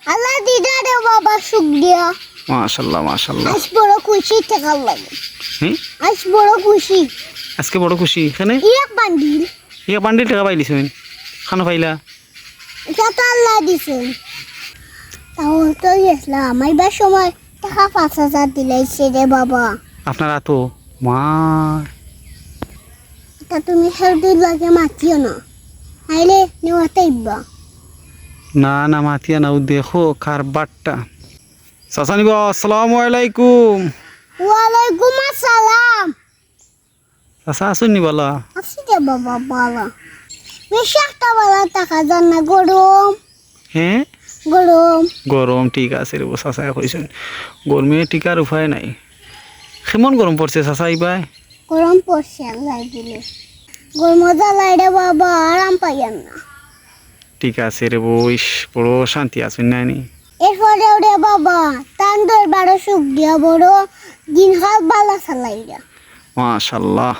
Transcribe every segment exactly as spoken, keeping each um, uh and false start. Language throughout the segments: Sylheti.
আল্লায় দিরা রে বাবা, শুকরিয়া। মাশাআল্লাহ, মাশাআল্লাহ। আইজ বড় খুশি টেকার লাগি। হুম? আইজ বড় খুশি। আজকে বড় খুশি। কেনে? এক বান্ডিল। এক বান্ডিল টেকা পাইলিছইন? কানো পাইলা? ইটা তো আল্লায় দিছইন। তাও তো গেছলাম, আইবার সময় টেকা পাঁচ হাজার দিলাইছে রে বাবা। আপনার আতো? মা। ইটা তুমি হেউদুর লগে মাতিও না, নাইলে নেওয়াতে ইব্বা। না, না, মাতিয়া না, ও দেখো কারবারটা। চাচা নিবা, আসসালামু আলাইকুম। ওয়ালাইকুম আসসালাম। চাচা, আছইন নি বালা? আছি রে বাবা, বালা। বেশি একটা বালা থাকা যার না, গরম। হ্যাঁ? গরম। গরম, ঠিক আছে রে, ও চাচায় কইছইন। গরমে টিকার উপায় নাই। কেমন গরম পড়ছে চাচা ইবায়? গরম পড়ছে আল্লায় দিলে। গরম জ্বালায় রে বাবা, আরাম পাইয়ার না। ঠিক আছে রে বইস, বড় অশান্তি আছইন নানি? এরপরে ওরে বাবা, তান দরবারো শুকরিয়া, বড় দিনকাল বালা চালাইরা। মাশাআল্লাহ,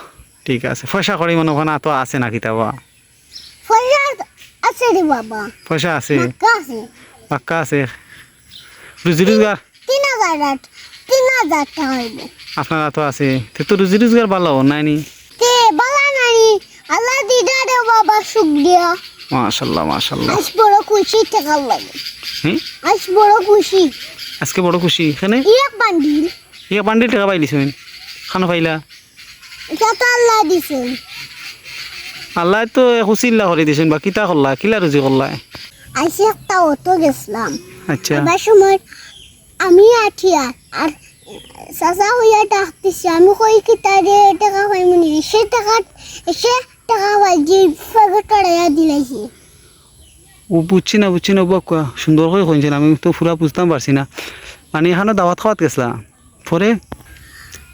ঠিক আছে। পয়সা কড়ি মনো অয় না তো আছে না কিতা বা? পয়সা আছে রে বাবা। পয়সা আছে? পাক্কা আছে। পাক্কা আছে। রুজি রোজগার? তিন হাজার আট, তিন হাজার টেকা অইবো। আপনার আতো আছে। তে তো রুজি রোজগার বালা অর নানি? তে বালা নানি, আল্লায় দিরা রে বাবা, শুকরিয়া। মাশাআল্লাহ, মাশাআল্লাহ। আইজ বড় খুশি টেকার লাগি। হুম? আইজ বড় খুশি। আজকে বড় খুশি। কেনে? এক বান্ডিল। এক বান্ডিল টেকা পাইলিছইন? কানো পাইলা? ইটা তো আল্লায় দিছইন। আল্লায় তো এক উছিলা করি দিছইন, বা কিতা করলা, কিলা রুজি করলা? আইজ একটা অটো গেছলাম। আচ্ছা। আইবার সময় আমি আটিয়া, আর চাচা কইয়া ডাক দিছে, আমি কই, "কিতা রে, টেকা পাইমু নি?" সে টেকা, সে টেকা পাই যে পকেটো রাখিয়া দিলাইছে। ও বুঝছি না, বুঝছি না, বাক্কা সুন্দর করি কইছইন, আমি তো পুরা বুঝতাম পারছি না। মানে, এখানো দাওয়াত খাওয়াত গেছলা? পরে?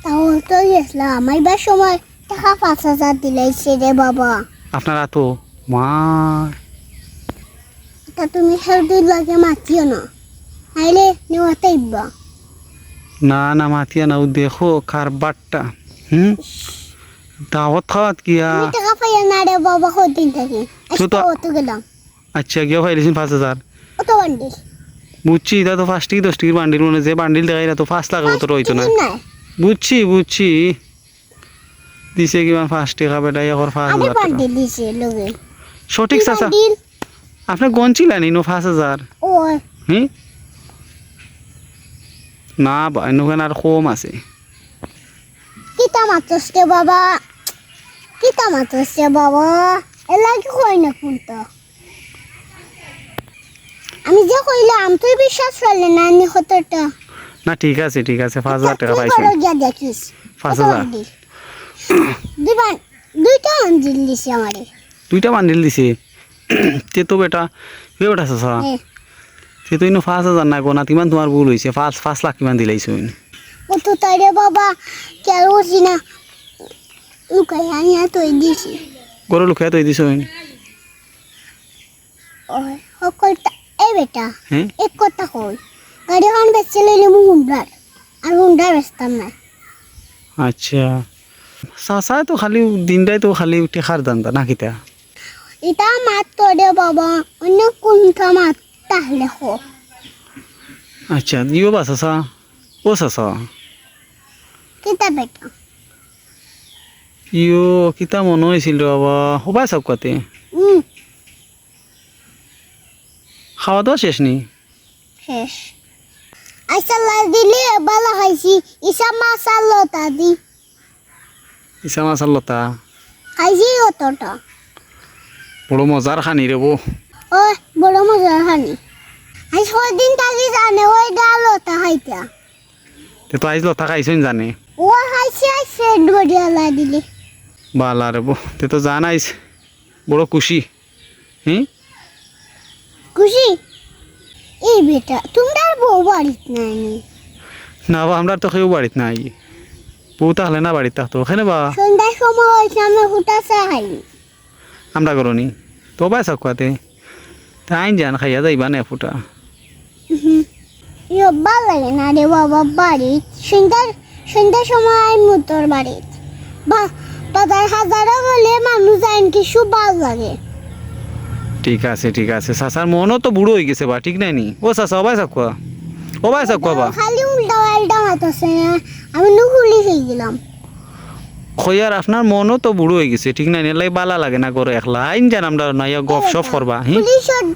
তাও তো গেছলাম, আইবার সময় টেকা পাঁচ হাজার দিলাইছে রে বাবা। আপনার আতো? মা। ইটা তুমি হেউদুর লগে মাতিও না, নাইলে নেওয়াতে ইব্বা। না, না, মাতিয়া না, ও দেখো কারবারটা। হুম? দাওয়াত খাওয়াত গিয়া। আমি টেকা পাইয়ার না রে বাবা, কদিন থাকি। তো তো আজকে অটো গেলাম। আচ্ছা, গিয়া পাইলিছইন পাঁচ হাজার? অত বান্ডিল। বুঝছি, ইটা তো পাঁচ টেকা দশ টেকার বান্ডিল, মানে যে বান্ডিল দেখাইরা তো পাঁচ লাখ অত অইতো না। টেকা নাই। বুঝছি, বুঝছি। দিছে কিমান পাঁচ টেকা বেটা, এখন পাঁচ হাজার টেকা। বান্ডিল দিছে লগে। সঠিক চাচা। বান্ডিল। আপনে গনছিলা নি নু পাঁচ হাজার? ও। হুম? না বা, এনুখান আর কম আছে। কিতা মাতস রে বাবা? কিতা মাতস রে বাবা? এর লাগি কই না কোনটা? আমি যে কইলাম, তুই বিশ্বাস করলে না নি কতটা? না, ঠিক আছে, ঠিক আছে, পাঁচ হাজার টেকা পাইছি। গিয়া দেখিস। পাঁচ হাজার। কত বান্ডিল? দুই বান-, দুইটা বান্ডিল দিছে আমারে। দুইটা বান্ডিল দিছে? তে তো বেটা, বে বেটা চাচা। হ্যাঁ। তে তো ইনো পাঁচ হাজার না গো, না, তিমান তোমার ভুল অইছে, পাঁচ, পাঁচ লাখ কিমান দিলাইছো ইনো। ও তো তাই রে বাবা, খেয়াল করছি না, লুকাই আনিয়া থই দিছি। ঘরো লুকাই থই দিছো ইনো। ওই, হকলটা, এ বেটা, হ্যাঁ? এক কথা কই, গাড়িখান বেচি লইলে মু হুন্ডার, আর হুন্ডা বেচতাম না। আচ্ছা, চাচায় তো খালি দিনটাই তো খালি টেকার ধান্দা, না কিতা? ইটা মাত তো রে বাবা, অন্য কোনটা মাত তাহলে কো। আচ্ছা, ইও বা চাচা, ও চাচা। কিতা বেটা? ইও, কিতা মনো অইছিল রে বাবা, হবাই সব কাতে। হুম। খাওয়া দাওয়া শেষ নি? শেষ। আচ্ছা, লাল দিলে বালা খাইছি, ইসা মাছ আর লতা দি। ইসা মাছ আর লতা? খাইছি অতটা। বড় মজার খানি রে বো। ও, বড় মজার খানি। আইজ কয়দিন থাকি জানে ওই ডাল লতা খাইতা। তে তো আইজ লতা খাইছইন জানে। ও খাইছি, আইজ পেট ভরিয়া লাই দিলে। বালা রে বো, তে তো জান আইজ বড় খুশি। হুম? খুশি? এই বেটা, তুমরার বউ বাড়িত নাই নি? না বা, আমরার তো কেউ বাড়িত নাই। বউ তাহলে না বাড়িত থাকতো, কেনে বা? সন্ধ্যার সময় অইছে, আমরা ফুটা চা খাই। আমরা করো নি? তো বাই সব কাতে। তাই জান খাইয়া যাইবা না ফুটা। হুম। ইয়ো, ভালা লাগে না রে বাবা বাড়িত। সন্ধ্যার, সন্ধ্যার সময় আইমু তোর বাড়িত। বা-, বাজার হাজারো গেলে মানুষ যায় কি, খুব ভালা লাগে। ঠিক আছে, ঠিক আছে। চাচার মনও তো বুড়ো অইগেছে বা, ঠিক নায় নি? ও চাচা, ও বায় চাউক্কা। ও বায় চাউক্কা বা। খালি উল্টা পাল্টা মাত আছে না, আমি নু পুলিশ অইগেলাম। কইয়ার আপনার মনও তো বুড়ো অইগেছে, ঠিক নায় নি? এরলাগি বালা লাগে না ঘরো একলা। আইন যান আমরার অনো আইয়া গপ সপ করবা, হি? পুলিশর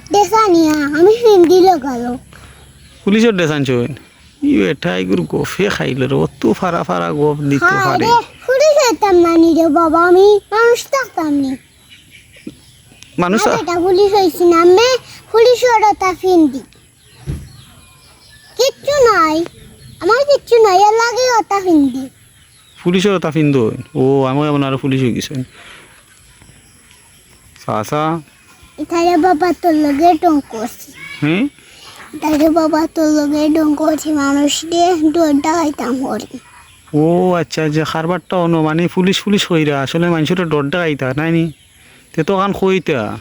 ড্রেস আনিয়া আমি ফিন্দি লাগালো। পুলিশর ড্রেস আনছইন? ই বেটা, ইগুর গফে খাইলো রে, অত ফারা ফারা গফ দিতো পারে। পুলিশ অইতাম না নি রে বাবা, আমি মানুষ থাকতাম নি। মানুষ না আ- বেটা, পুলিশ অইছি না, আমি পুলিশর অতা ফিন্দি। কিচ্ছু নাই, আমার কিচ্ছু নাই, এরলাগি অতা ফিন্দি। পুলিশর অতা ফিন্দইন? ও, আমি মনে অয় আরো পুলিশ অইগেছইন। চাচা। ইতারে বাবা তোর লগে ঢং করছি। হুম? ইতারে বাবা তোর লগে ঢং করছি, মানুষরে ডর দেখাইতাম করি। ও আচ্ছা, যে কারবারটা অনো, মানে পুলিশ পুলিশ কইরা, আসলে মানষরে ডর দেখাইতা, নায় নি? তে তো অখান কইতা।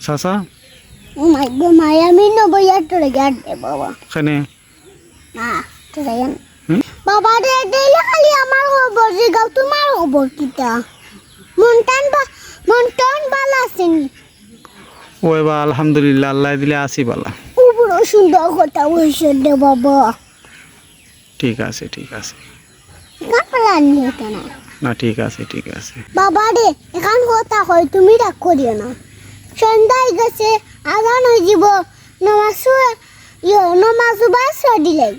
চাচা? ও মাই গো, মাই, আমি নবইয়ার তোরে গাড় দে বাবা। কেনে? না, তোরে গাড়। হুম? বাবা রে, ডেইলি খালি আমার খবর জিগাও, তুমার খবর কিতা? মন টন বা-, মন টন বালা আছে নি? ওই বা, আলহামদুলিল্লাহ, আল্লায় দিলে আছি বালা। ও বড় সুন্দর কথা কইছস রে বাবা। ঠিক আছে, ঠিক আছে। ইখান পালা আনলি হতো না। না, ঠিক আছে, ঠিক আছে। বাবা রে, এখান কথা কই, তুমি রাগ করিও না। সন্ধ্যা অইগেছে, আজান অইযিবো, নমাজ পড়-, ইয়ো, নমাজ উবাস দিলাই।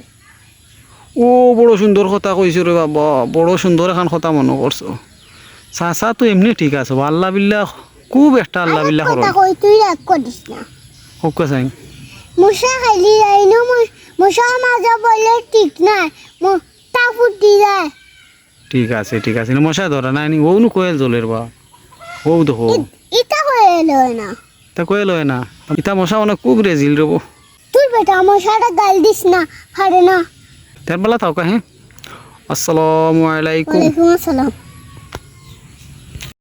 ও, বড় সুন্দর কথা কইছো রে বাবা, বড় সুন্দর এখান কথা মনো করছো। চাচা তো এমনে ঠিক আছে, আল্লাহ বিল্লাহ, খুব একটা আল্লাহ বিল্লাহ করো। কথা কই, তুই রাগ করিস না। কউক্কা চাইন। মশা খাইলি যাই না, ম-, মশা মাঝে বলে ঠিক নাই, ম-, তা ফুটি যায়। ঠিক আছে, ঠিক আছে। মশা ধরা নাই নি? অউ নু কয়েল জ্বলের বা। অউ দেখো। ই-, ইতা কয়েল অয় না। ইতা কয়েল অয় না। ইতা মশা মানে খুব রেজিল রে বা। তুই বেটা মশারে গাইল দিস না, পারে না। তে বালা থাকো, হে? আসসালামু আলাইকুম। ওয়ালাইকুম আসসালাম।